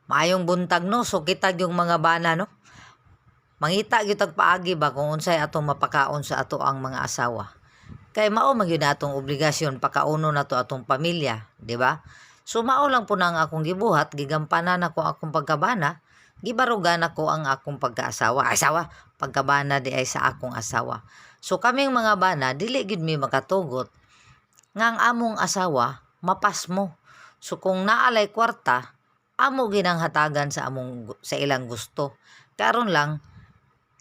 Maayong buntag, no. So kita yung mga bana, no. Mangita gyud tag paagi ba kung unsay atong mapakaon sa ato ang mga asawa. Kay mao man gyud atong obligasyon, pakaunon nato atong pamilya, di ba? So mao lang po na ang akong gibuhat, gigampanan nako akong pagkabana, gibarugan nako ang akong pagkaasawa. Asawa, pagkabana di ay sa akong asawa. So kaming mga bana, dili gyud mi makatugot nga ang among asawa mapasmo. So kung naalay kwarta, amo ginang hatagan sa ilang gusto. Karon lang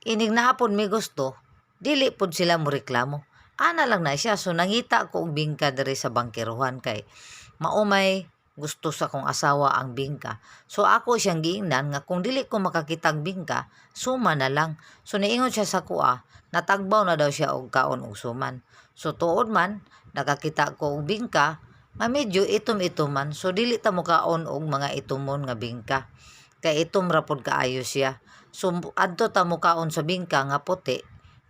inig naa pod mi gusto, dili pod sila mo reklamo. Ana lang na siya. So nangita ko og bingka diri sa bangkerohan kay maumay gusto sa akong asawa ang bingka. So ako siyang giingnan nga kung dili ko makakitag bingka, suman na lang. So niingon siya sa kuha, natagbaw na daw siya og kaon og suman. So tuod man, nakakita ko og bingka nga medyo itom-itom man. So dili ta mokaon og mga itomon nga bingka. Kay itom ra pod kaayo siya. So adto ta mokaon sa bingka nga puti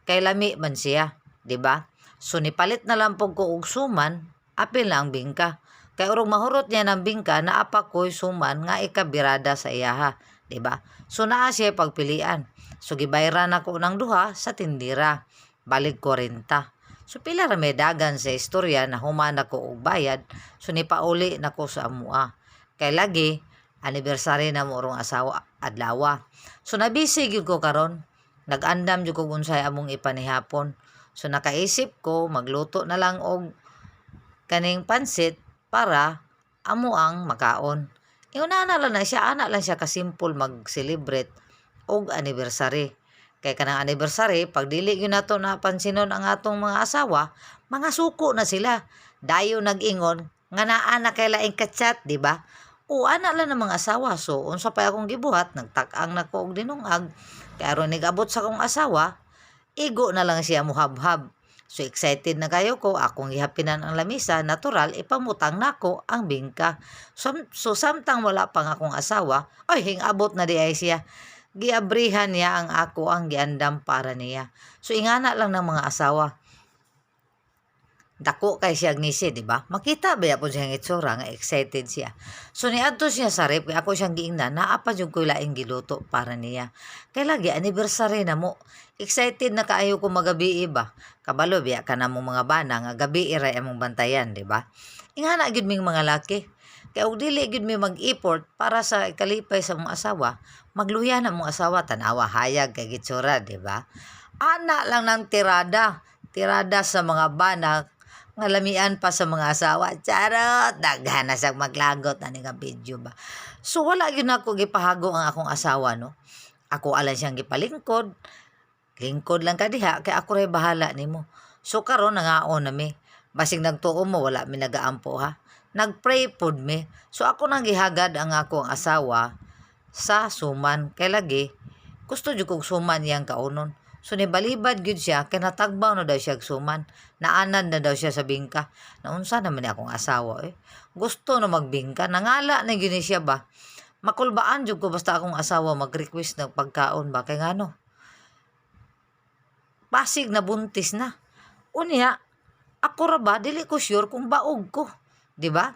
kay lami man siya, di ba? So nipalit na lang pud ko og suman, apil na ang bingka. Kay urong mahurot niya ng bingka, naa pa ko'y suman nga ikabirada sa iyaha, di ba? So naa siya pagpilian. So gibayran nako ng duha sa tindira. Balig 40. So pila ra may dagan sa istorya na human ako og bayad, so nipauli nako sa amua. Kay lagi anniversary na mo orong asawa adlawa. So nabisi gyud ko karon. Nag-andam jud ko unsay among ipanihapon. So nakaisip ko magluto na lang og kaning pansit para amo ang makaon. Ingon ana lang na siya, ana lang siya kasimple mag-celebrate og anniversary. Kay kanang anniversary, pag dili gyud nato napansinon ang atong mga asawa, mga suko na sila. Dayon nag-ingon nga naa na kay laing kachat, di ba? O ana lang ng mga asawa. So unsa pa akong gibuhat, nagtak-ang nako og dinungag. Kay aron nigabot sa akong asawa, igo na lang siya muhabhab. So excited na kayo ko, akong gihapinan ang lamisa, natural ipamutang nako ang bingka. So samtang wala pa ang akong asawa, ay, hingabot na di ay siya. Giabrihan niya ang ako ang giandam para niya. So ingana lang ng mga asawa. Dako kay siya ngisi, di ba? Makita ba po siyang itsura nga excited siya. So niadto siya sa ref, kay ako siyang giingnan, naa pa jud ko'y laing giluto para niya. Kay lagi anniversary na mo. Excited na kaayo ko magabi ba. Kabalo biya ka na mong mga bana nga gabi ra among bantayan, di ba? Ingana gyud ming mga laki. Kay og dili gyud mi mag-effort para sa ikalipay sa mong asawa, magluya na mong asawa, tanawa hayag kay gitsura, di ba? Ana lang ng tirada, tirada sa mga bana nga lamian pa sa mga asawa. Charot! Daghan na siyang maglagot ani nga video ba. So wala gyud nako gipahago ang akong asawa, no. Ako alang siyang gipalingkod. Lingkod lang ka diha kay ako ray bahala nimo. So karon nangaon na mi. Basig nagtuo mo wala mi nagaampo ha. Nagpray pod mi. So ako nang gihagad ang ako ang asawa sa suman kay lagi gusto jud kog suman iyang kaunon. So nibalibad gyud siya kay natagbaw na daw siya og suman. Naanad na daw siya sa bingka. Naunsa naman ni akong asawa eh. Gusto na magbingka, nangala na gyud ni siya ba. Makulbaan jud ko basta akong asawa mag-request ng pagkaon ba kay ngano. Pasig na buntis na. Unya, ako ra ba dili ko sure kung baog ko, di ba?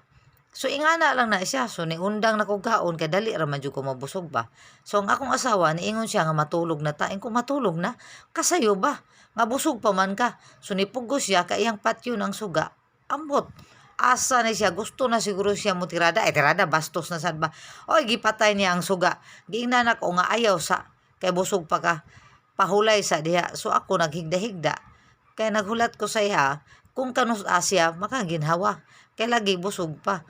So ingana lang na siya. So niundang na kog kaon kay dali ra man jud ko mabusog ba. So ang akong asawa niingon siya nga matulog na ta. Ing ko matulog na, kasayo ba? Nga busog pa man ka. So nipugos siya kay iyang patyon ang suga. Ambot. Asa na siya, gusto na siguro siya mo tirada. Eh tirada, bastos na sad ba. Oy, gipatay niya ang suga. Giingnan ako nga ayaw sa, kay busog pa ka. Pahulay sa diha. So ako naghigda-higda. Kay naghulat ko sa iya, kung kanus Asia, makaginhawa. Kay lagi busog pa.